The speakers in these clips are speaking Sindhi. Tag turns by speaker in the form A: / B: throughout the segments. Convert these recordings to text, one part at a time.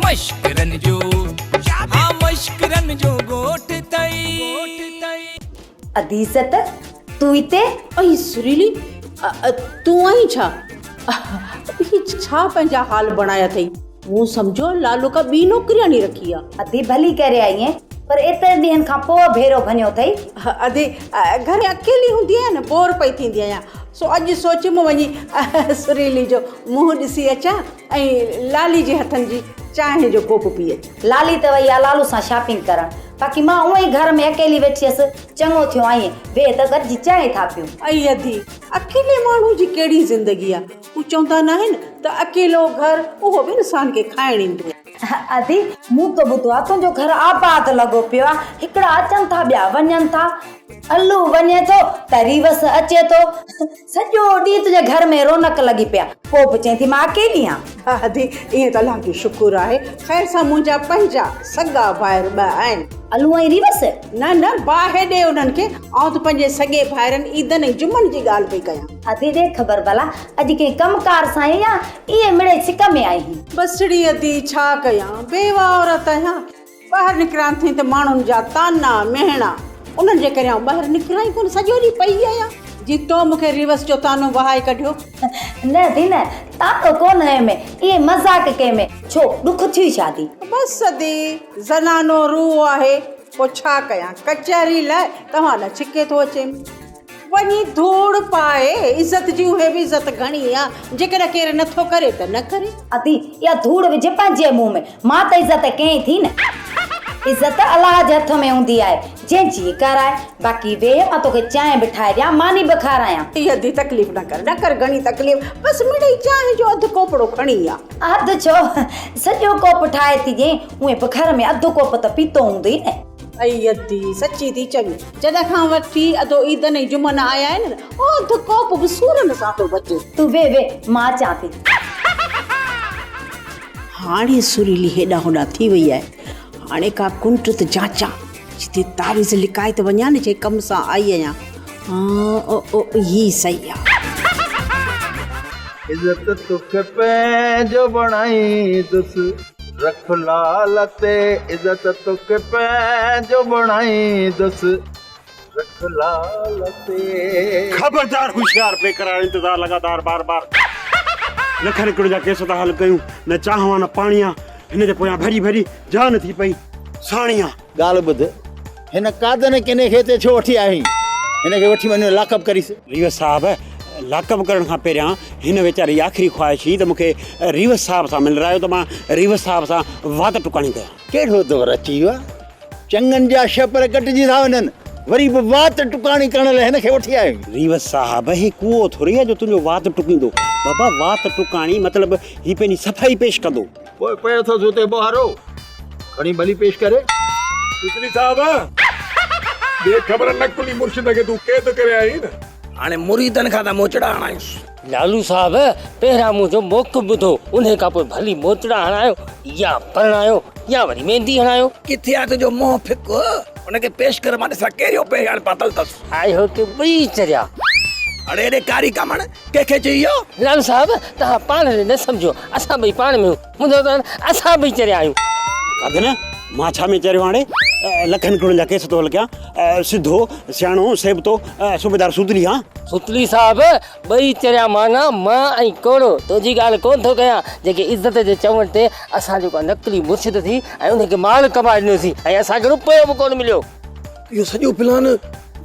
A: مشڪرن جو ها مشڪرن جو ڳوٺ ٿئي.
B: ادي عزت، تون هتي؟
C: اي سريلي، تون آهين ڇا؟ هي ڇا پنهنجا حال بڻايا اٿئي؟ مون سمجهيو لالو ڪا ٻي نوڪرياڻي رکي آ.
B: ادي ڀلي ڪري آئين، پر ايترن ڏينهن کان پوء ڀيرو ڀڃيو اٿئي.
C: ادي، گهر ۾ اڪيلي هوندي آهيان نه، بور پئي ٿيندي آهيان، سو اڄ سوچيم وڃي سريلي جو منهن ڏسي اچان ۽ لالي جي هٿن جي چانهه جو ڪوپ پي اچان.
B: لالي ته وئي آ لالو سان شاپنگ ڪرڻ، باقي مان اونئن ئي گهر ۾ اڪيلي ويٺي هيس، چڱو ٿيو آئين، ويهه ته گڏجي چانهه ٿا پيون.
C: ائي ادي، اڪيلي ماڻهو جي ڪهڙي زندگي آ، هو چوندا ناهن ته اڪيلو گهر اهو به انسان کي کائڻ ايندو آ.
B: ادي، مون ته ٻڌو آ تنهنجو گهر آباد لڳو پيو آ، هڪڙا اچن ٿا ٻيا وڃن ٿا، الو وڃي ٿو ته ريوس اچي ٿو، سڄو ڏينهن تنهنجي گهر ۾ رونق لڳي پئي آ، پوء به چئين ٿي مان اڪيلي آن.
C: ها ادي، ائين ته الله جو شڪر آهي، خير سان منهنجا پنهنجا سڳا ڀائر ٻه آهن.
B: الو ۽ ريوس؟
C: نه نه، باهه ڏي انهن کي، آئون ته پنهنجي سڳي ڀائرن عيدن ۽ جمعن جي ڳالهه پئي ڪيان.
B: ادي ڏي خبر ڀلا، اڄ ڪنهن ڪم ڪار سان آئين يا ائين مڙئي سڪ ۾ آئي هين؟
C: بس ڙي ادي، ڇا ڪيان، بيواهه عورت آهيان، ٻاهر نڪران ٿي ته ماڻهن جا طعنا مهڻا، انهن جي ڪري آئون ٻاهر نڪران ئي ڪونه، سڄو ڏينهن پئي آهيان. جي تو مون کي ريوس جو طعنو وهائي ڪڍيو.
B: نه ادي نه، طعنو ڪونه هنيم، ائين مذاق ڪيم، ڇو ڏک ٿيئي ڇا ادي؟
C: بس ادي، زنانو روح آهي، پوء ڇا ڪيان، ڪچهري لاء توهان ڏانهن ڇڪي ٿو اچيم. وڃي ڌوڙ پائي، عزت جي اهي به عزت گهڻي آ، جيڪڏهن ڪير نه ٿو ڪري ته نه ڪري.
B: ادي، اها ڌوڙ وجهه پنهنجي منهن ۾، مان ته عزت ڪيائين ٿي نه. عزت الله جي هٿ ۾ هوندي آهي، جنهن جي ڪرائي، باقي ويهه مان توکي چانهه به ٺاهي ڏيان، ماني به کارايان.
C: ادي ادي تڪليف نه ڪر، نه ڪر گهڻي تڪليف، بس مڙئي چانهه جو اڌ ڪوپڙو کڻي آ.
B: اڌ ڇو، سڄو ڪوپ ٺاهي ٿي ڏين، اونئين به گهر ۾ اڌ ڪوپ ته پيتو هوندئي نه.
C: ائي ادي سچي ٿي چوين، جڏهن کان وٺي ادو عيدن ۽ جمعن آيا آهن نه، اهو اڌ ڪوپ به سورن سان ٿو بچي.
B: تون ويهه ويهه، مان اچان ٿي.
C: هاڻي سريلي هيڏانهن هوڏانهن ٿي وئي آهي. هاڻي ڪا ڪنڊ ته جاچان، جتي تعويذ لڪائي ته وڃان نه، جنهن ڪم سان آئي آهيان. ها او او هي صحيح آ.
D: عزت توکي پنهنجو بڻائيندس. رک لال تي عزت توکي پنهنجو بڻائيندس. رک لال تي.
E: خبردار هوشيار بيقرار انتظار لڳاتار بار بار لکن ڪروڙن جا ڪيس ٿا حل ڪيون نه چانهه آ نه پاڻي آ هن جي پويان ڀڄي ڀڄي جان ٿي پئي ساڻي آ.
D: ڳالهه ٻڌ، هن قادن ڪني کي هتي ڇو وٺي آيو آهين؟ هن کي وٺي وڃ لاڪ اپ ڪريس.
E: ريوس صاحب، لاڪ اپ ڪرڻ کان پهريان هن ويچاري جي آخري خواهش هئي ته مون کي ريوس صاحب سان ملرايو ته مان ريوس صاحب سان وات ٽڪاڻي ڪيان.
D: ڪهڙو دور اچي ويو آهي، چڱن جا شهپر ڪٽجي ٿا وڃن، وري به وات ٽڪاڻي ڪرڻ لاء هن کي وٺي آيو آهين.
E: ريوس صاحب، هي ڪوئو ٿوري آهي جو تنهنجو وات ٽڪيندو. بابا وات ٽڪاڻي مطلب هي پنهنجي صفائي پيش ڪندو.
D: پوء پيو اٿس اتي ٻوهارو، کڻي ڀلي پيش ڪري.
F: پتلي صاحب! ڏي خبر نقلي مرشد کي تون قيد ڪري آئين نه.
G: هاڻي مريدن کان ٿا موچڙا هڻايونس.
H: لالو صاحب! پهريان منهنجو موقف ٻڌو، انهي کان پوء ڀلي موچڙا هڻايو يا پرڻايو يا وري ميندي هڻايو.
G: ڪٿي آ تنهنجو منهن ڦڪ؟ ان کي پيش ڪر مان ڏسان ڪهڙيو پهرياڻ پاتل اٿس.
H: آهيو ڪي ٻئي چريا.
G: اڙي اڙي ڪاري ڪامڻ، ڪنهن کي چئي اهو؟
H: لالو صاحب! توهان پاڻ ڏي نه سمجهو، اسان ٻئي پاڻ ۾ منهنجو ته اسان ٻئي چريا آهيون.
E: ڪاڌ نه، مان ڇا ۾ چريو هاڻي لکن ڪروڙن جا ڪيس ٿو حل ڪيان. سڌو، سياڻو، سيبتو، صوبيدار سوتلي هان.
H: سوتلي صاحب، ٻئي چريا معنيٰ مان ۽ ڪوڙو. تنهنجي ڳالهه ڪونه ٿو ڪيان، جيڪي عزت جي چوڻ تي اسان جو ڪا نقلي مرشد ٿي ۽ ان کي مال ڪمائي ڏنوسين ۽ اسان کي روپيو به ڪونه مليو.
G: اهو سڄو پلان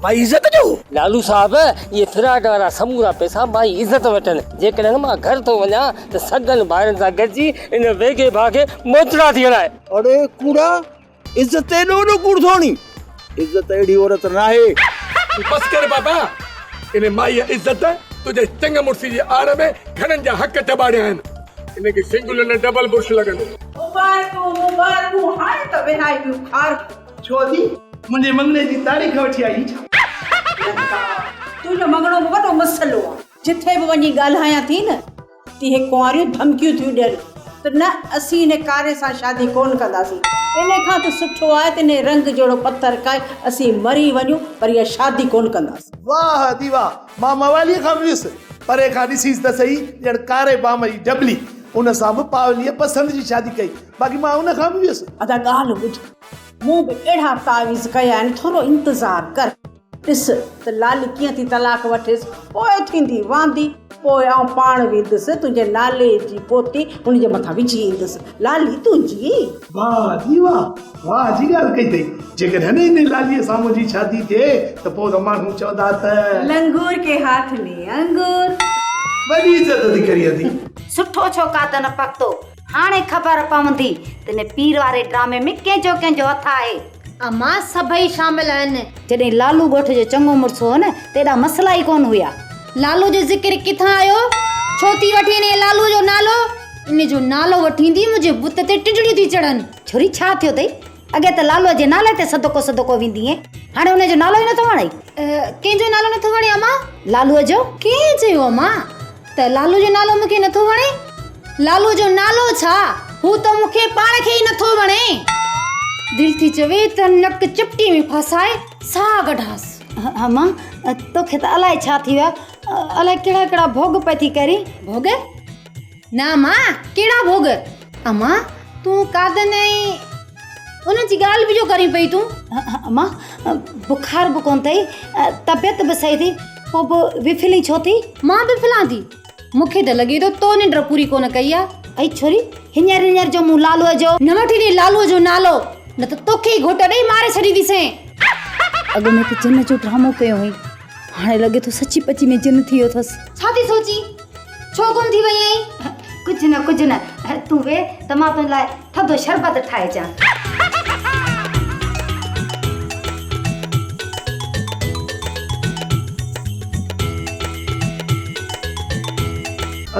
G: مائي عزت جو هو.
H: لالو صاحب، اهي فراڊ وارا سمورا پئسا مائي عزت وٽ آهن. جيڪڏهن مان گهر ٿو وڃان ته سڳن ڀائرن سان گڏجي ان ويڳي ڀاء کي موچڙا ٿي هڻائي.
D: اڙي ڪوڙا، عزت تي ايڏو وڏو ڪوڙ ٿو هڻين؟ عزت اهڙي عورت ناهي.
F: تون بس ڪر بابا، ان مائيء عزت تنهنجي چڱ مڙسي جي آڙ ۾ گهڻن جا حق چٻاڙيا آهن. ان کي سنگل نه ڊبل برش لڳندو.
C: مبارڪون مبارڪون هاڻي ته وهائي پيون کارڪون.
D: ڇو ادي، منهنجي مڱڻي جي تاريخ وٺي آئي ڇا؟
C: لتا، تنهنجو مڱڻو به وڏو مسئلو آ. جٿي به وڃي ڳالهايان ٿي نه، تي هي ڪنواريون ڌمڪيون ٿيون ڏين ته نه اسين ان ڪاري سان شادي ڪونه ڪنداسين. ان کان ته سٺو آهي ته انهي رنگ جهڙو پٿر کائي اسين مري وڃون پر اها شادي ڪونه ڪنداسين.
I: واهه ادي واهه، مان مواليء کان به ويس، پري کان ڏسيس ته سهي، ڄڻ ڪاري بام جي ڊٻلي. ان سان به پاوليء پسند جي شادي ڪئي. باقي مان ان کان به ويس.
C: ادا ڳالهه ٻڌ، مون به اهڙا تعويذ ڪيا آهن، ٿورو انتظار ڪر. ڏس ته لالي ڪيئن ٿي طلاق وٺيس، پوء ٿيندي واندي، پوء آئون پاڻ ويندس، تنهنجي نالي جي پوتي هن جي مٿان وجهي ايندس. لالي تنهنجي.
I: واهه جي واهه، واهه جي ڳالهه ڪئي اٿئي. جيڪڏهن انهيء لاليء سان منهنجي شادي ٿئي ته پوء ته ماڻهو چوندا ته.
C: لنگور ڪي هاٿ ۾ انگور.
I: وڏي عزت ٿي ڪرين ادي.
B: سٺو ڇو ڪات نه پڪتو. هاڻي خبر پوندي ته ان پير واري ڊرامي ۾ ڪنهن جو ڪنهن جو هٿ آهي.
J: امان سڀئي شامل آهن.
B: جڏهن لالو ڳوٺ جو چڱو مڙس هو نه ته ايڏا مسئلا ئي ڪونه هيا.
J: لالو جو ذڪر ڪٿان آيو؟ ڇو ٿي وٺين انهيء لالوء جو نالو؟ ان جو نالو وٺيندي منهنجي بت تي ٽنڊڙيون ٿي چڙهن.
B: ڇوري ڇا ٿيو اٿئي؟ اڳي ته لالوء جي نالي تي صدقو صدقو ويندي هئين، هاڻي ان جو نالو ئي نٿو وڻئي؟
J: ڪنهن جو نالو نٿو وڻي امان؟
B: لالوء جو.
J: ڪنهن چيو امان ته لالو جو نالو مون کي نٿو وڻي؟ لالو جو نالو ڇا، هو ته مون کي پاڻ کي ئي نٿو وڻي. دل ٿي چوي ته نڪ چپٽي ۾ ڦاسائي ساهه ڪڍانس.
B: امان، توکي ته الائي ڇا ٿي ويو آهي، الائي ڪهڙا ڪهڙا ڀوڳ پئي ٿي ڪرين.
J: ڀوڳ؟ نه امان، ڪهڙا ڀوڳ؟ امان، تون قادن ۽ ان جي ڳالهه به جو ڪرين پئي تون.
B: امان، بخار به ڪونه اٿئي، طبيعت به صحيح اٿئي، پوء به وڦلين ڇو ٿي؟
J: مان به ڦلان ٿي؟ مون کي ته لڳي ٿو تو ننڊ پوري ڪونه ڪئي آ.
B: ائي ڇوري، هينئر هينئر جو مون لالوء جو.
J: نه وٺي ڏي لالوء جو نالو، نه ته توکي ئي گهوٽ ڏئي ماري ڇڏينديسين.
B: اڳ ۾ ته جن جو ڊرامو ڪيو هئين، هاڻي لڳي ٿو سچي پچي ۾ جن ٿي ويو اٿس.
J: ڇا ٿي سوچين؟ ڇو گم ٿي وئي آهين؟
B: ڪجهه نه ڪجهه نه، تون ويهه ته مان تنهنجي لاء ٿڌو شربت ٺاهي اچان.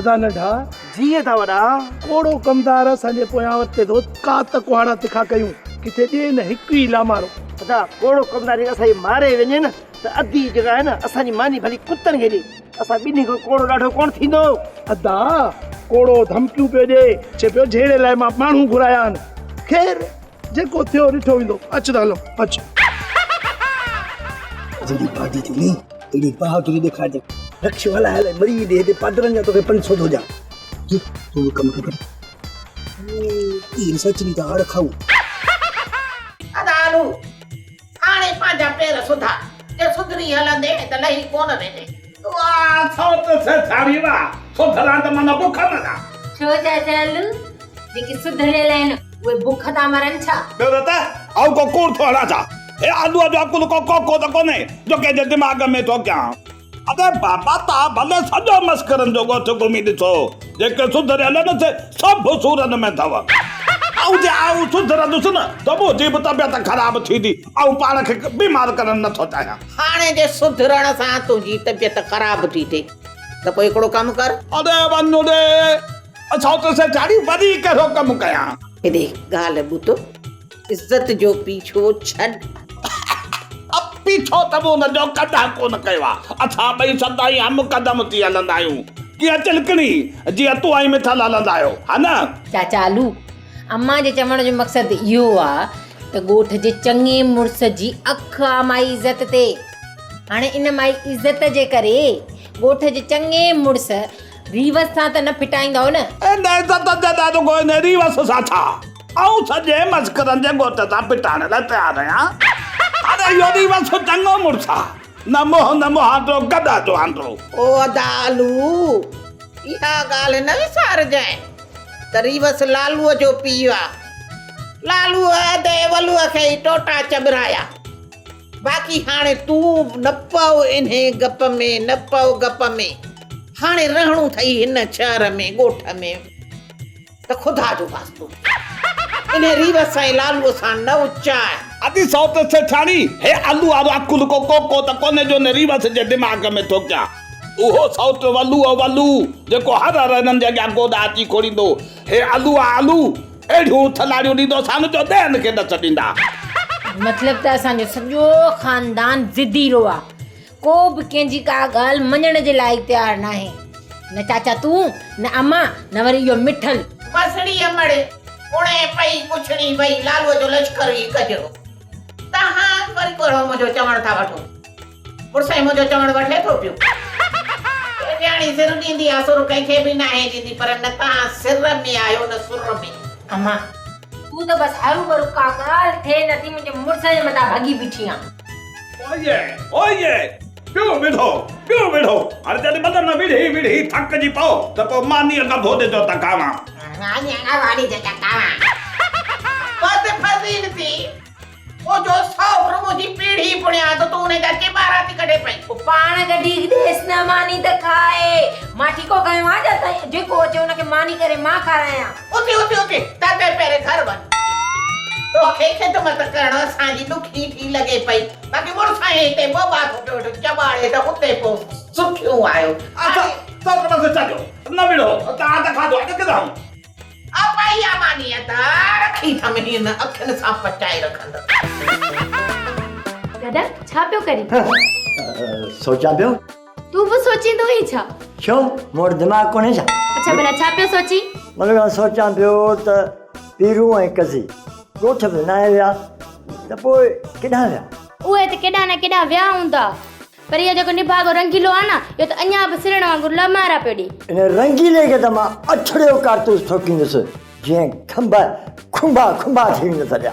I: ادا ننڍا.
G: جي ادا وڏا.
I: ڪوڙو ڪمدار اسان جي پويان وتي ٿو، ڪات ڪهاڙا تکا ڪيون، ڪٿي ڏي نه هڪ ئي لامارو.
G: ادا ڪوڙو ڪمدار جيڪڏهن اسان کي ماري وڃي نه ته ادي جيڪا آهي نه اسان جي ماني ڀلي ڪتن کي ڏي. اسان ٻنهي کان ڪوڙو ڏاڍو ڪونه ٿيندو.
I: ادا، ڪوڙو ڌمڪيون پيو ڏئي، چئي پيو جهيڙي لاء مان ماڻهو گهرايا آهن. خير، جيڪو ٿيو ڏٺو ويندو. اچ ته هلون، اچ.
G: جيڏي بادي ٿي ني، تيڏي بهادري ڏيکارجان. رڪشو هلائي هلائي مري ويندي، هتي پادرن جا توکي 500 ٿو ڏيان. جي، تون به ڪم کي ڪر. تير سچ ني ته آڙ کائون.
K: ادا علو، هاڻي پنهنجا پير سڌا، جي سڌري هلندين ته لهي ڪونه ويندين.
L: واهه سوت سيٺاري واهه، سڌران ته معنيٰ بک مران.
M: ڇو چاچا علو، جيڪي سڌريل آهن اهي بک ٿا مرن ڇا؟
L: ٻيو نه ته آئون ڪو ڪوڙ ٿو هڻان ڇا؟ هي آلوء جو عقل ڪو ڪوڪو ته ڪونهي جو ڪنهن جي دماغ ۾ ٿو ڪيان. اڙي بابا توهان ڀلي سڄو مسخرن جو ڳوٺ گهمي ڏسو، جيڪي سڌريل آهن سي سڀ سورن ۾ اٿو. آئون جي آئون سڌرندس نه ته منهنجي به طبيعت خراب ٿيندي، آئون پاڻ کي بيمار ڪرڻ نه ٿو چاهيان.
K: هاڻي جي سڌرڻ سان تنهنجي طبيعت خراب ٿي ٿئي ته پوء هڪڙو ڪم ڪر.
L: اڙي وڃ ڙي، سوت سيٺياڻي وري ڪهڙو ڪم ڪيان؟
K: هيڏي ڳالهه ٻڌ، عزت جو پيڇو ڇڏ.
L: پيڇو ته مون ان جو ڪڏهن ڪونه ڪيو آ. اسان ٻئي سدائين هم قدم ٿي هلندا آهيون. ڪيئن چلڪڻي، جيئن تون ۽ مٺل هلندا آهيو، ها نه؟
M: چاچا علو، امان جي چوڻ جو مقصد اهو آ ته ڳوٺ جي چڱي مڙس جي اک آ مائي عزت تي. هاڻي ان مائي عزت جي ڪري ڳوٺ جي چڱي مڙس ريوس سان ته نه ڦٽائيندؤ نه؟
L: ان عزت جي لاء رڳو ان ريوس سان ڇا؟ آئون سڄي مسخرن جي ڳوٺ سان پٽائڻ لاء تيار آهيان. اڙي اهو ريوس چڱو مڙس آ، نه منهن نه مهانڊو، گڏهه جو آنڊو.
K: او ادا علو، اها ڳالهه نه وسارجانء ته ريوس لالوء جو پيء آ. لالوء ادي ولوء کي ئي ٽوٽا چٻرايا. باقي هاڻي تون نه پئو انهي گپ ۾، نه پئو گپ ۾. هاڻي رهڻو اٿئي هن شهر ۾، ڳوٺ ۾. ته خدا جو واسطو انهي ريوس ۽ لالوء سان نه اچاء.
L: ادي سوت سيٺاڻي، هي الو وارو عقل ڪو ڪوڪو ته ڪونهي جو ان ريوس جي دماغ ۾ ٿو ڪيان. اهو سوت ولو ولو جيڪو هر هر هنن جي اڳيان گوڏا اچي کوڙيندو. هي الو آ الو، اهڙيون اٿلاڙيون ڏيندوسان جو ڏهن کي نه ڇڏيندا.
M: مطلب ته اسان جو سڄو خاندان ضدي رو آ. ڪو به ڪنهن جي ڪا ڳالهه مڃڻ جي لاء تيار ناهي. نه چاچا تون، نه امان، نه وري اهو مٺل.
K: وسڙي امڙ، اڻي پئي پڇڻي وئي، لالوء جو لشڪر ئي ڪجهڙو. تهان وري ڪهڙو منهنجو چوڻ ٿا وٺو. مڙسئين منهنجو چوڻ وٺي ٿو پيو. سرڪياڻي سر ڏيندي آ، سر ڪنهن کي به ناهي ڏيندي، پر نه توهان سر ۾ آهيو نه سر ۾.
M: امان، تون ته بس هروڀرو ڪا ڳالهه ٿئي نه ٿي منهنجي مڙس جي مٿان ڀڳي بيٺي آن.
L: اوئي اوئي پيو وڙهو پيو وڙهو هاڻي جڏهن بدن وڙهي وڙهي ٿڪجي پئو ته پوء مانيء ڳڀو ڏجو ته کاوان.
K: مانيء ڳڀو ڏجو ته کاوان. بس فضيل ٿي. پوء جو سوڀر منهنجي پيڙهي پڻيان ته تون انهي جا چٻارا ٿي ڪڍي پئين.
M: پوء پاڻ ڪڍي ڏيس نه ماني ته کائي. مان ٺيڪو کنيو آ ڇا ته جيڪو اچي ان کي ماني ڪري مان کارايان.
K: اٿي اٿي اٿي تتي پيري گهر وڃ. توکي خدمت ڪرڻ اسان جي ڏکي ٿي لڳي پئي. باقي مڙس آهين هتي ٻوٻا ٿو پيو ويٺو چٻاڙي ته اتي پوء سکيون آهيو.
L: اڇا تو ته بس چاچو نه وڙهو توهان ته کاڌو اڄ ڪڌائون.
K: اپائي آ ماني ادا رکي ٿم هن اکين سان پچائي رکندس.
J: دادا ڇا پيو ڪرين؟
N: سوچان پيو.
J: تون به سوچيندو آهين ڇا؟
N: ڇو مون وٽ دماغ ڪونهي ڇا؟
J: اڇا ڀلا ڇا پيو سوچين؟
N: مطلب سوچان پيو ته پيرو ۽ قضي ڳوٺ به ناهي ويا ته پوء ڪيڏانهن ويا؟
J: اهي ته ڪيڏانهن نه ڪيڏانهن ويا هوندا. پر اهو جيڪو نڀاڳو رنگيلو آهي نه، اهو ته اڃا به سرڻ وانگر لمارا پيو ڏئي.
N: ان رنگيلي کي ته مان اٺڙيو ڪارتوس ٺوڪيندس، جيئن کنڀ کنڀا کنڀا ٿي ويندس هليا.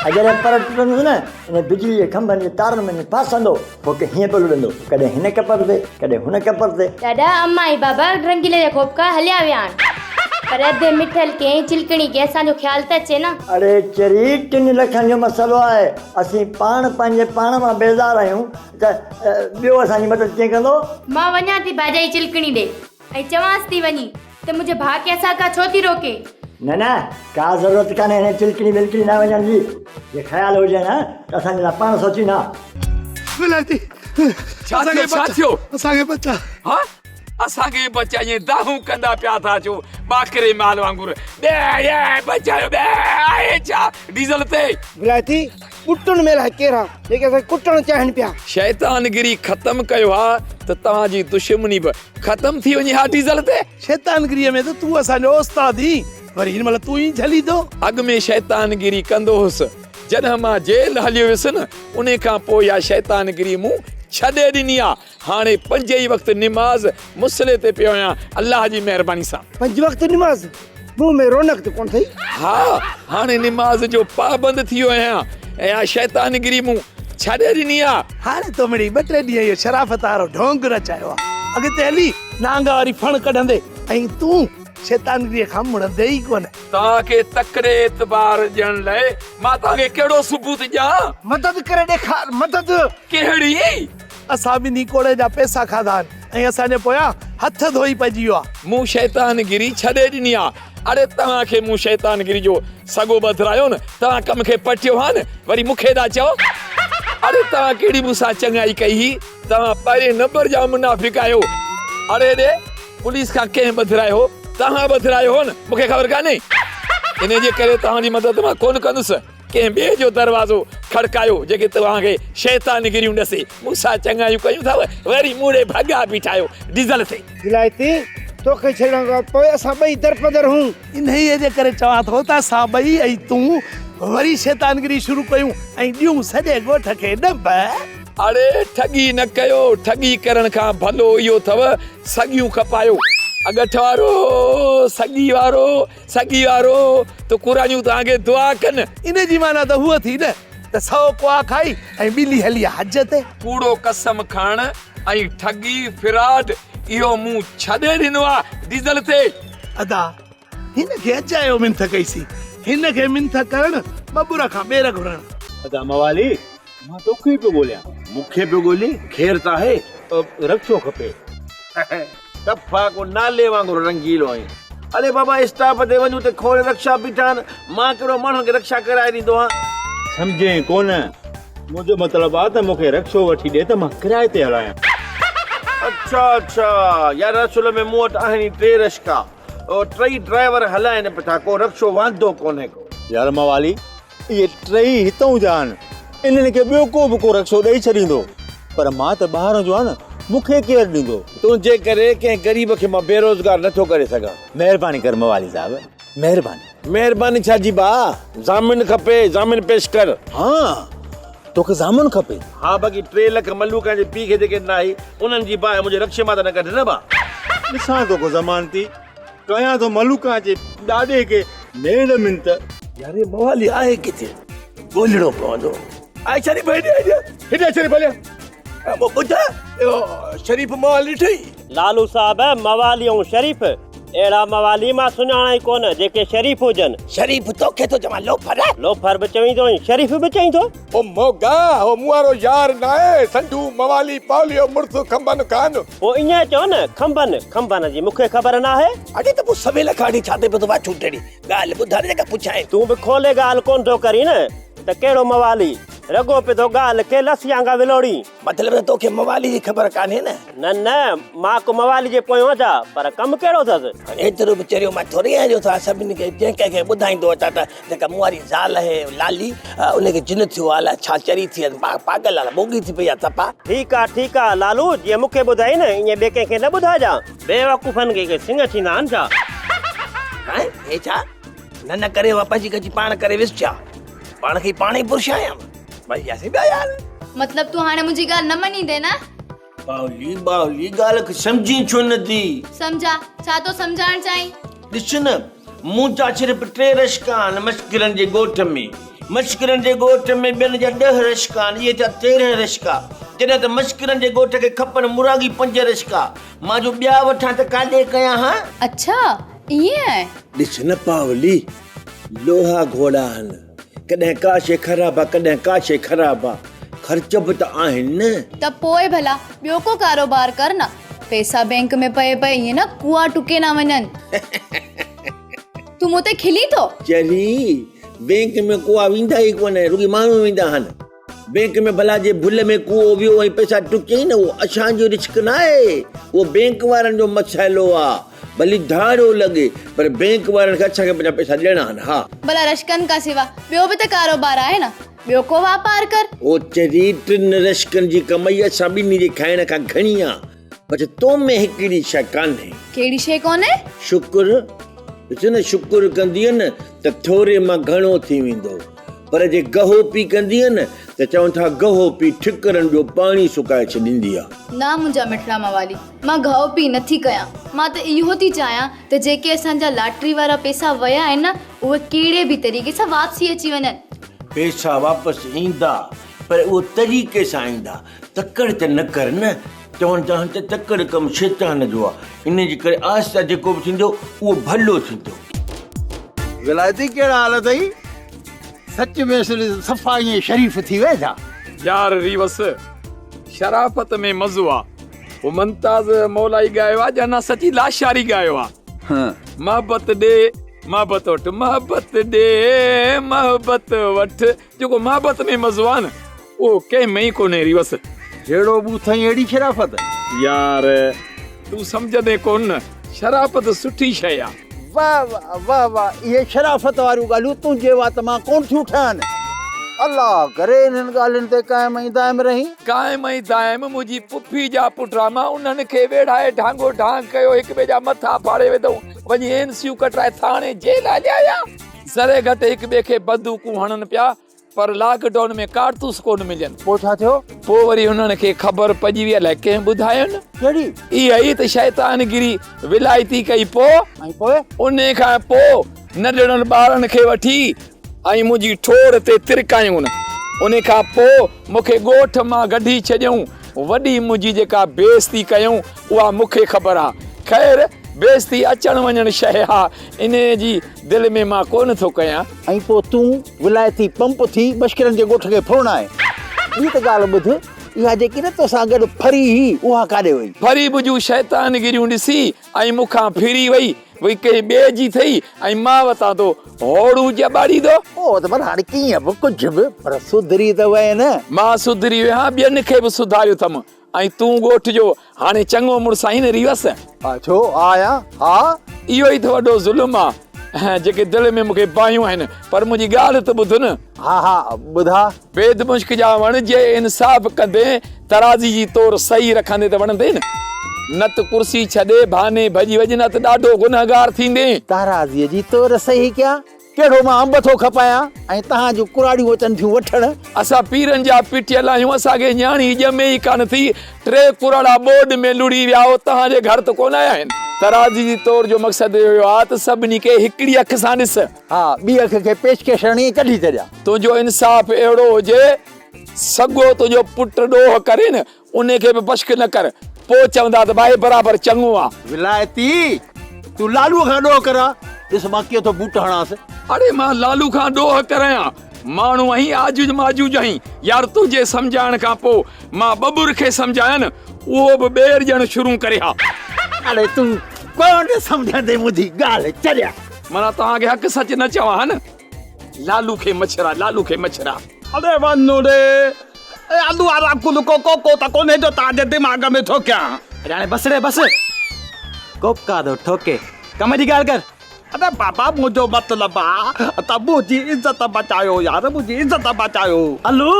N: ۽ جڏهن پر ٽٽندس نه، ان بجلي جي کنڀن جي تارن ۾ وڃي ڦاسندو، پوء هيئن پيو لڏندو، ڪڏهن هن ڪپر تي، ڪڏهن هن ڪپر تي.
J: ڏاڏا، اما ۽ بابا رنگيلي جا خوف کان هليا ويا آهن. پر اڌ مٺل کي ۽ چلڪڻي کي اسان جو خيال ته اچي نه.
N: اڙي چري، ٽن لکن جو مسئلو آهي. اسين پاڻ پنهنجي پاڻ مان بيزار آهيون ته ٻيو اسان جي مدد ڪيئن ڪندو؟
J: مان وڃان ٿي ڀاڄائي چلڪڻي ڏي ۽ چوانس ٿي وڃي ته منهنجي ڀاء کي اسان کان ڇو ٿي روڪي؟
N: نه نه ڪا ضرورت ڪانهي هن چلڪڻي ٻلڪڻي ڏانهن وڃڻ جي، جي خيال هجين ها ته اسان جي لاء پاڻ سوچين ها.
I: ولائتي
F: ڇا ٿيو ڇا ٿيو؟
I: اسان کي بچاء.
F: ها اسان کي بچاء ائين دانهون ڪندا پيا ٿا اچو ٻاڪري مال وانگر ٻي بچايو ٻي آهي ڇا ڊيزل تي.
G: ولائتي ٻٽن ۾ الائي ڪير آ جيڪي اسان کي ڪٽڻ چاهين پيا.
F: شيطانگري ختم ڪيو ها ته توهان جي دشمني به ختم ٿي وڃي ها ڊيزل تي.
I: شيطانگريء ۾ ته تون اسان جو استاد ئين وري هن مهل تون ئي جهليندو.
F: اڳ ۾ شيطانگري ڪندو هوس جڏهن مان جيل هليو ويس نه انهي کان پوء اها شيطانگري مون ڇڏي ڏني آ. هاڻي پنج ئي وقت نماز مصلي تي پيو آهيان الله جي مهرباني سان.
G: پنج وقت نماز؟ منهن ۾ رونق ته ڪونه اٿئي.
F: ها هاڻي نماز جو پابند ٿي ويو آهيان ۽ اها شيطانگري مون ڇڏي ڏني آ.
I: هاڻي تو مڙئي ٻه ٽي ڏينهن اهو شرافت وارو ڍونگ رچايو آ. اڳتي هلي نانگ واري ڦڻ ڪڍندي ۽ تون شيطانگريء کان مڙندي ئي ڪونه.
F: توهان کي تڪڙي اعتبار ڏيڻ لاء مان توهان کي ڪهڙو ثبوت ڏيان؟
G: مدد ڪري ڏيکار مدد.
F: ڪهڙي؟
I: اسان ٻنهي ڪوڙي جا پئسا کاڌا آهن ۽ اسان جي پويان هٿ ڌوئي پئجي ويو آهي.
F: مون شيطان گيري ڇڏي ڏني آ. اڙي توهان کي مون شيطان گيري جو سڳو ٻڌرايو نه، توهان ڪم کي پٽيو ها نه، وري مون کي ٿا چئو. اڙي توهان ڪهڙي مون سان چڱائي ڪئي هئي، توهان پهرين نمبر جا منافق آهيو. اڙي ڏي پوليس کان ڪنهن ٻڌرايو هو، توهان ٻڌرايو هو نه، مون کي خبر ڪانهي. انهي جي ڪري توهان جي مدد مان ڪونه ڪندس. ڪنهن ٻئي جو دروازو کڙڪايو جيڪي توهان کي شيطانگريون ڏسي مون سان چڱايون ڪيون اٿو وري مون ڏي ڀڳا بيٺا آهيو ڊيزل تي.
G: ولايتي، توکي ڇڏڻ کان پوء اسان ٻئي درپدر هون.
I: انهيء جي ڪري چوان ٿو ته اسان ٻئي ۽ تون وري شيطانگري شروع ڪيون ۽ ڏيون سڄي ڳوٺ کي ڏنڀ.
F: اڙي ٺڳي نه ڪيو، ٺڳي ڪرڻ کان ڀلو اهو اٿو سڳيون کپايو. اڳٺ وارو، سڳي وارو، سڳي وارو ته قرآنيون توهان کي دعا ڪن.
I: ان جي معنيٰ ته هوء ٿي نه ته سئو ڪوئا کائي ۽ ٻلي هلي آ حج تي.
F: ڪوڙو قسم کڻڻ ۽ ٺڳي، فراڊ، اهو مون ڇڏي ڏنو آ ڊيزل تي.
I: ادا هن کي اجايو منٿ ڪئي سين. هن کي منٿ ڪرڻ ٻٻر کان ٻير گهرڻ.
D: ادا موالي مان توکي ئي پيو ڳوليان.
O: مون کي پيو ڳولين؟ خير ته آهي؟
D: رڪشو کپي.
O: ٽڦا ڪو نالي وانگر رنگيلو آهين. اڙي بابا اسٽاپ تي وڃ اتي کوڙ رڪشا بيٺا آهن. مان ڪهڙو ماڻهن کي رڪشا ڪرائي ڏيندو آهيان.
D: سمجهين ڪونه. منهنجو مطلب آ ته مون کي رڪشو وٺي ڏي ته مان ڪرائي تي هلايان.
O: اڇا اڇا يار اصل ۾ مون وٽ آهن ئي ٽي رشڪا. ٽئي ڊرائيور هلائين پيا ٿا ڪو رڪشو واندو ڪونهي ڪو.
D: يار موالي اهي ٽئي هتئون جا آهن، انهن کي ٻيو ڪو به ڪو رڪشو ڏئي ڇڏيندو، پر مان ته ٻاهران جو آهيان نه، مون کي ڪير ڏيندو؟
O: تنهنجي ڪري ڪنهن غريب کي مان بيروزگار نه ٿو ڪري سگهان.
D: مهرباني ڪر موالي صاحب، مهرباني.
O: مهرباني ڇا جي ڀاء، ضامن کپي، ضامن پيش ڪر.
D: ها، توکي ضامن کپي؟
O: ها، باقي 3 لک ملوڪان جي پيء کي جيڪي ڏنا هئي، انهن جي باهه منهنجي رڪشي مان ته نه ڪڍ نه ڀاء.
D: ڏسان ٿو ڪو ضمانتي، ڪيان ٿو ملوڪان جي ڏاڏي کي ميڙ منت.
G: يار هي موالي آهي ڪٿي؟ ڳولڻو پوندو. آء شريف هيڏي هيڏي هيڏي آ شريف هليا. ٻڌ اهو شريف موالي ڏٺئي؟
P: لالو صاحب موالي ۽ شريف اهڙا موالي مان سڃاڻان ئي ڪونه جيڪي شريف هجن.
G: شريف توکي ٿو چوان لوفر.
P: لوفر به چوين ٿو ۽ شريف به چئين ٿو.
Q: او موڳا هو مون وارو يار ناهي سنڍو موالي پاوليو مڙس کنڀن کان.
P: پوء ائين چئو نه کنڀن کنڀن جي مون کي خبر ناهي.
G: اڙي ته پوء سويل کان اڙي ڇا تي پيو ٿو واڇون ٽيڙي ڳالهه ٻڌاء نه جيڪا پڇائين.
P: تون به کولي ڳالهه ڪونه ٿو ڪرين نه ته ڪهڙو موالي رڳو پيو ٿو ڳالهه کي لسي آنگا ولوڙين.
G: مطلب ته توکي موالي جي خبر ڪانهي نه.
P: نه نه مان ڪو موالي جي پويون اچان پر ڪم ڪهڙو اٿس.
G: هاڻي ايترو به چريو مان ٿوري آهيان جو توهان سڀني کي جنهن ڪنهن کي ٻڌائيندو اچان ته جيڪا مون واري زال آهي لالي ان کي جن ٿيو آهي الائي ڇا چري ٿي آهي پاڳل آهي موڳي ٿي پئي آهي صفا.
P: ٺيڪ آ ٺيڪ آ لالو جيئن مون کي ٻڌائين نه ائين ٻئي ڪنهن کي نه ٻڌائجان. بيوقوفن کي ڪي سڱ ٿيندا آهن ڇا.
G: هانء هي ڇا نه نه ڪري اها پنهنجي ڳچي پاڻ ڪري ويس ڇا پاڻ کي پاڻ ئي برشايان ڀئي ياسين ٻيا يار.
R: مطلب تون هاڻي منهنجي ڳالهه نه مڃيندين نه.
O: باولي باولي ڳالهه کي سمجهين ڇو نه ٿي؟
R: سمجها، ڇا ٿو سمجهائڻ چاهين؟
O: ڏس نه، مون جا صرف ٽي رشڪا آهن مشڪرن جي ڳوٺ ۾. مشڪرن جي ڳوٺ ۾ ٻين جا ڏهه رشڪا آهن، اهي ٿيا 13 رشڪا. جڏهن ته مشڪرن جي ڳوٺ کي کپن مراڳي پنج رشڪا. مان جو ٻيا وٺان ته ڪاڏي ڪيان ها؟
R: اڇا، ائين آهي؟
O: ڏس نه پاولي، لوها گهوڙا آهن. ڪڏهن ڪا شيء خراب آ، ڪڏهن ڪا شيء خراب آ. خرچ به ته آهن نه.
R: ته پوء ڀلا ٻيو ڪو ڪاروبار ڪر نه. پئسا بئنڪ ۾ پئي پئي ائين نه ڪوئا ٽڪي نه وڃن. تون مون تي کلين ٿو؟
O: چري، بئنڪ ۾ ڪوئا ويندا ئي ڪونه، رڳي ماڻهو ويندا آهن. بئنڪ ۾ ڀلا جي ڀل ۾ ڪوئو ويو ۽ پئسا ٽڪيائين نه، اهو اسان جو رسڪ ناهي، اهو بئنڪ وارن جو مسئلو آ. ڀلي ڌاڙو لڳي پر بئنڪ وارن کي اسان کي پنهنجا پئسا ڏيڻا آهن ها.
R: ڀلا رشڪن کان سوا ٻيو به ته ڪاروبار آهي نه، ٻيو ڪو واپار ڪر.
O: او چري ٽن رشڪن جي ڪمائي اسان ٻنهي جي کائڻ کان گهڻي آ، بس تو ۾ هڪڙي شيء ڪانهي.
R: ڪهڙي شيء ڪونهي؟
O: شڪر، ڏس نه شڪر ڪندينء نه ته ٿوري مان گهڻو ٿي ويندو. پر جي گهو پي ڪندينء نه ته چون ٿا گهو پي ٺڪرن جو پاڻي سڪائي ڇڏيندي آ.
R: نه منهنجا مٺڙا موالي، مان گهو پي نه ٿي ڪيان. مان ته اهو ٿي چاهيان ته جيڪي اسان جا لاٽري وارا پيسا ويا آهن نه، اهي ڪهڙي به طريقي سان واپسي اچي وڃن.
O: پيسا واپس ايندا پر اهو طريقي سان ايندا. تڪڙ ته نه ڪر نه. چون ٿا ته تڪڙ ڪم شيطان جو آ. ان جي ڪري آهستي جيڪو به ٿيندو اهو ڀلو ٿيندو.
S: ولايتي ڪهڙا حال اٿئي؟ سچ ۾ صفا ائين شريف ٿي ويا ڇا؟
F: يار ريوس شرافت ۾ مزو آ. هو ممتاز مولائي ڳايو آ جانا سچي لاشاري ڳايو آ. محبت ڏي محبت وٺ محبت ڏي محبت وٺ جيڪو محبت ۾ مزو آ نه اهو ڪنهن ۾ ئي ڪونهي ريوس.
S: جهڙو ٻوٿ ۽ اهڙي شرافت.
F: يار تون سمجهندين ڪونه نه شرافت سٺي شيء آ.
S: واه واه واه واه اهي شرافت واريون ڳالهيون تنهنجي وات مان ڪونه ٿيون ٺهن. الله ڪري انهن ڳالهين تي قائم ۽ دائم رهين.
F: قائم ۽ دائم منهنجي پڦي جا پٽ آ مان انهن کي ويڙهائي ڍانگو ڍانگ ڪيو هڪ ٻئي جا مٿا ڦاڙي وڌئون وڃي اين سيون ڪٽرائي ٿاڻي جيل هليا ويا. ذري گهٽ هڪ ٻئي کي بندوقون هڻن پيا پر لاڪ ڊائون ۾ ڪارتوس ڪونه ملين.
S: پوء ڇا ٿيو؟
F: پوء وري هنن کي خبر پئجي وئي الائي ڪنهن ٻڌاين.
S: ڪهڙي؟
F: اها ئي ته شيطان گري ولايتي ڪئي پوء.
S: ۽ پوء؟
F: انهي کان پوء ننڍڙن ٻارن کي وٺي ۽ منهنجي ٺوڙ تي ترڪايون. انهي کان پوء مون کي ڳوٺ مان گڍي ڇڏيائون. وڏي منهنجي جيڪا بيعزتي ڪيائون اها مون کي خبر آ. خير بيعزتي اچڻ وڃڻ شيء آ انهي جي دل ۾ مان ڪونه ٿو ڪيان.
S: ۽ پوء تون ولايتي پمپ ٿي مشڪرن جي ڳوٺ کي ڦرڻ آئين. ٻي ته ڳالهه ٻڌ، اها جيڪي نه توسان گڏ ڦري هئي، اها ڪاڏي وئي؟
F: فريب جون شيطانگيريون ڏسي ۽ مون کان ڦري وئي، وئي ڪنهن ٻئي جي ٿئي ۽ مان وتان ٿو هوڙون ڄٻاڙيندو.
S: پوء ته ڀلا هاڻي ڪيئن به ڪجهه به، پر سڌري ته وئين نه.
F: مان سڌري ويو آهيان، ٻين کي به سڌاريو اٿم. ۽ تون ڳوٺ جو هاڻي چڱو مڙس آهين نه ريوس؟
S: ها ڇو آهيان ها.
F: اهو ئي ته وڏو ظلم آ جيڪي دل ۾ مون کي باهيون آهن پر منهنجي ڳالهه ته ٻڌ نه.
S: ها ها ٻڌاء.
F: بيد مشڪ جا وڻ جي انصاف ڪندين ترازي جي تور صحيح رکندين ته وڻندين نه. نه ته ڪرسي ڇڏي ڀاني ڀڄي وڃ نه ته ڏاڍو گنهگار ٿيندين.
S: ترازيء جي تور صحيح ڪيان؟ ڪهڙو مان انب ٿو کپايان ۽ توهان جون ڪراڙيون اچن ٿيون وٺڻ.
F: اسان پيرن جا پٽيل آهيون، اسان کي نياڻي ڄمي ئي ڪانه ٿي، ٽي ڪراڙا ٻوڏ ۾ لڙهي ويا، اهو توهان جي گهر ته ڪونه آيا آهن. ترازي جي تور جو مقصد اهو آهي ته سڀني کي هڪڙي اک سان ڏس.
S: ها، ٻي اک کي پيشڪش هڻي ڪڍي ڇڏيان.
F: تنهنجو انصاف اهڙو هجي، سڳو تنهنجو پٽ ڏوهه ڪري نه، انهي کي به بشڪ نه ڪر، پوء چوندا ته ڀائي برابر چڱو آ.
S: ولايتي، تون لالوء کان ڏوهه ڪراء، ڏس مان ڪيئن ٿو بوٽ هڻانس.
F: اڙي مان لالو کان ڏوهه ڪرايان، ماڻهو آهين آجوج ماجوج آهين، يار تنهنجي سمجهائڻ کان پوء مان ٻٻر کي سمجهايان نه، اهو به ٻير ڏيڻ شروع ڪري ها.
S: اڙي تون ڪونه سمجهندين منهنجي ڳالهه چريا.
F: معنيٰ توهان کي حق سچ نه چوان ها نه. لالو کي مڇرا، لالو کي مڇرا.
L: اڙي وڃ ڙي، اي آلو وارا عقل ڪو ڪوڪو ته ڪونهي جو توهان جي دماغ ۾ ٺوڪيان.
T: اڙي هاڻي بس ڙي بس، ڪوڪا ٿو ٺوڪي، ڪم جي ڳالهه ڪر.
L: اڙي بابا منهنجو مطلب آ ته منهنجي عزت بچايو يار منهنجي عزت بچايو.
T: الو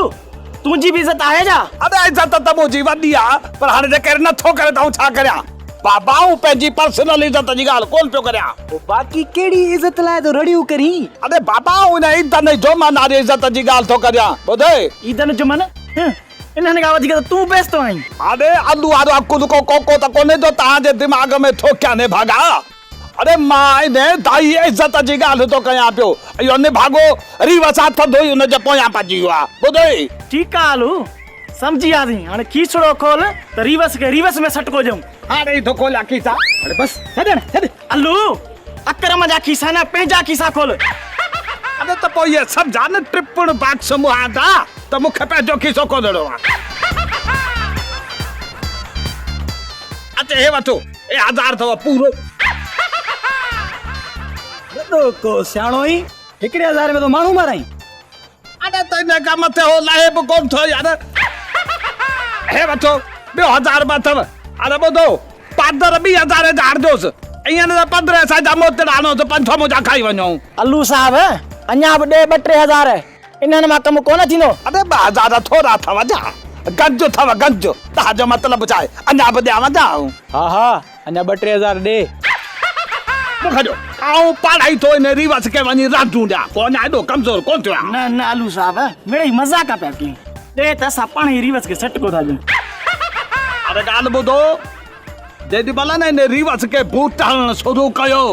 T: تنهنجي به عزت آهي ڇا؟
L: اڙي عزت ته منهنجي وڏي آ پر هاڻي جيڪڏهن نٿو ڪري ته آئون ڇا ڪريان. بابا آئون پنهنجي پرسنل عزت جي ڳالهه ڪونه پيو ڪريان.
T: پوء باقي ڪهڙي عزت لاء ٿو رڙيون ڪرين؟
L: اڙي بابا آئون ان عيدن ۽ جمعن واري عزت جي ڳالهه ٿو ڪريان. ٻڌئي؟
T: عيدن جمعن؟ هه انهن کان وڌيڪ ته تون پيستو آهين.
L: اڙي الو وارو عقل ڪو ڪوڪو ته ڪونهي جو توهان جي دماغ ۾ ٺوڪيان نڀاڳا. اڙي مان ان دائي عزت جي ڳالهه ٿو ڪيان پيو. اهو نڀاڳو ريوس هٿ ڌوئي ان جي پويان پئجي ويو آهي. ٻڌئي؟
T: ٺيڪ آ الو. سمجهي وياسين، هاڻي کيسڙو کول ته ريوس کي ريوس ۾ سٽڪو ڏيون.
L: هاڻي ئي ٿو کوليان کيسا.
T: اڙي بس ڇڏ هاڻي ڇڏ. الو اڪرم جا کيسا نه پنهنجا کيسا کول.
L: اڙي ته پوء اهي سمجهان نه ٽپڻ باڪس مهانڊا ته مون کي پنهنجو کيسو کولڻو آ. اچ هي وٺو هي هزار اٿو پورو.
T: وڏو ڪو سياڻو ئي هڪڙي هزار ۾ ٿو ماڻهو مارائين.
L: اڙي ته ان کان مٿي هو لهي به ڪونه ٿو يار. هي وٺو ٻيو هزار به اٿو. اڙي ٻڌو پادر ٻي هزاري جا هڻجوس. ائين نه ته پندرهين سئي جا موتڙا هڻوس 500 منهنجا کائي وڃو.
T: الو صاحب اڃا به ڏي ٻه ٽي هزار انهن مان ڪم ڪونه ٿيندو.
L: اڙي 2000 ٿورا اٿو ڇا؟ گنج اٿو گنج. توهان جو مطلب ڇا آهي؟ اڃا به ڏيانو ڇا آئون؟
T: ها ها اڃا ٻه ٽي هزار ڏي.
L: مون کي ڏيو، آئون پاڻ ئي ٿو ان ريوس کي وڃي رانڊون ڏيان، ڪو اڃا ايڏو ڪمزور ڪونه ٿيو آهيان.
T: نه نه الو صاحب، مڙئي مذاق پيا ڪيون. ڏي ته اسان پاڻ ئي ريوس کي سٽڪو ٿا ڏيون.
L: اڙي ڳالهه ٻڌو، جيڏي مهل نه ان ريوس کي بوٽ هڻڻ شروع ڪيو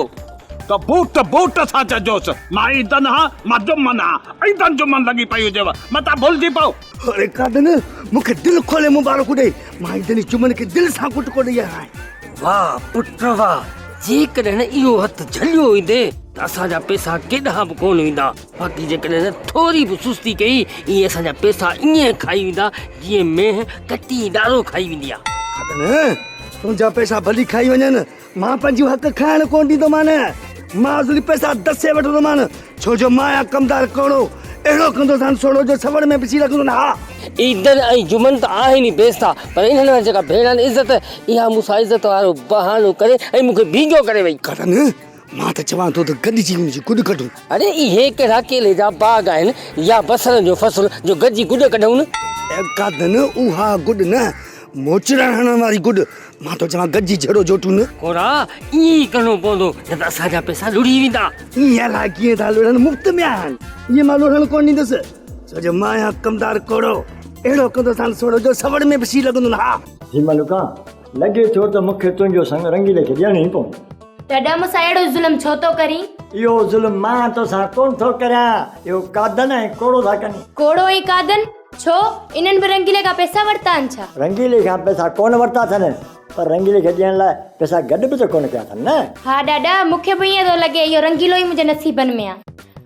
L: ته بوٽ بوٽ سان چئجوس، مان عيدن هان، مان جمن هان، عيدن جمن لڳي پئي هجيو، متان ڀلجي پئو.
G: اڙي قادن، مون کي دل کولي مبارڪون ڏي، مان عيدن جمن کي دل سان ڪٽڪو ڏئي آيو آهيان.
H: واهه پٽ واهه، جيڪڏهن اهو هٿ جهليو ويندي ته اسان جا پئسا ڪيڏانهن به ڪونه ويندا، باقي جيڪڏهن ٿوري به سستي ڪئي، اهي اسان جا پئسا ائين کائي ويندا جيئن مينهن ڪٽي ڏارو کائي ويندي آهي.
G: قادن، تنهنجا پئسا ڀلي کائي وڃن، مان پنهنجو حق کائڻ ڪونه ڏيندومان، مان اصلي پئسا دسي وٺندومان، ڇو جو مان آهيان ڪمدار ڪوڙو، اهڙو ڪندوسان سوڙهو جو سوڙ ۾ به سي لڳندو نه ها.
H: عيدن ۽ جمعن ته آهن ئي بيستا، پر انهن وٽ جيڪا ڀيڻ آهن عزت، اها مون سان عزت وارو بهانو ڪري ۽ مون کي ڀينگو ڪري وئي.
G: ڪرن، مان ته چوان ٿو ته گڏجي ان جي گڏ ڪڍون.
H: اڙي اهي ڪهڙا ڪيلي جا باغ آهن يا بصرن جو فصل جو گڏجي گڏ ڪڍون.
G: ڪادن، اها گڏ نه، موچڙا هڻڻ واري گڏ. مان ٿو چوان گڏجي جهيڙو جوٽون نه.
H: ڪوڙا، ائين ئي ڪرڻو پوندو، نه ته اسان جا پئسا لڙهي ويندا.
G: ائين الاء ڪيئن ٿا لڙهن، مفت ۾ آيا آهن. ائين مان لڙهڻ ڪونه ڏيندس، ڇو جو مان آهيان ڪمدار ڪوڙو، اهڙو ڪندوسان سوڙهو جو سوڙ ۾ به سي لڳندو نه ها.
N: جي ملوڪا، لڳي ٿو ته مون کي تنهنجو سڱ رنگيلي کي ڏيڻو ئي پوندو.
M: ڏاڏا مون سان اهڙو ظلم ڇو ٿو ڪرين؟
N: اهو ظلم مان توسان ڪونه ٿو ڪريان، اهو قادن ۽ ڪوڙو ٿا ڪن.
M: ڪوڙو ۽ قادن؟ ڇو؟ انهن به رنگيلي کان پئسا ورتا آهن ڇا؟
N: رنگيلي کان پئسا ڪونه ورتا اٿن، پر رنگيلي کي ڏيڻ لاء پئسا گڏ به ته ڪونه ڪيا اٿن نه.
M: ها ڏاڏا، مون کي به ائين ٿو لڳي، اهو رنگيلو ئي منهنجي نصيبن ۾ آ.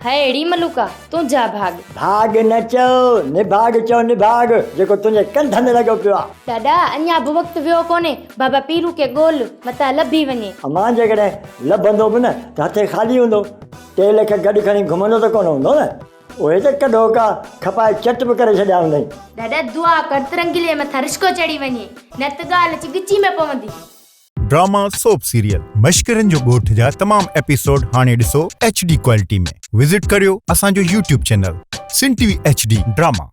M: هاء اڙي ملوڪا، تنهنجا ڀاڳ.
N: ڀاڳ نه چئو، نڀاڳ چئو نڀاڳ، جيڪو تنهنجي ڪنڌ ۾ لڳو پيو آ.
M: ڏاڏا، اڃا به وقت ويو ڪونهي، بابا پيرو کي ڳول، متان لڀي وڃي.
N: امان جيڪڏهن لڀندو به نه ته هٿين خالي هوندو، 3 لک گڏ کڻي گهمندو ته ڪونه هوندو نه. اهي ته ڪڏهوڪا کپائي چٽ به ڪري ڇڏيا هوندئي.
M: ڏاڏا دعا ڪر ته رنگيلي مٿان رشڪو چڙهي وڃي، نه ته ڳالهه اچي ڳچي ۾ پوندي.
U: ڊراما سوپ سيريل مشڪرن جو ڳوٺ جا تمام ايپيسوڊ هاڻي ڏسو ايڇ ڊي ڪوالٽي ۾ وزٽ ڪريو اسان جو YouTube channel Sindh T V H D drama.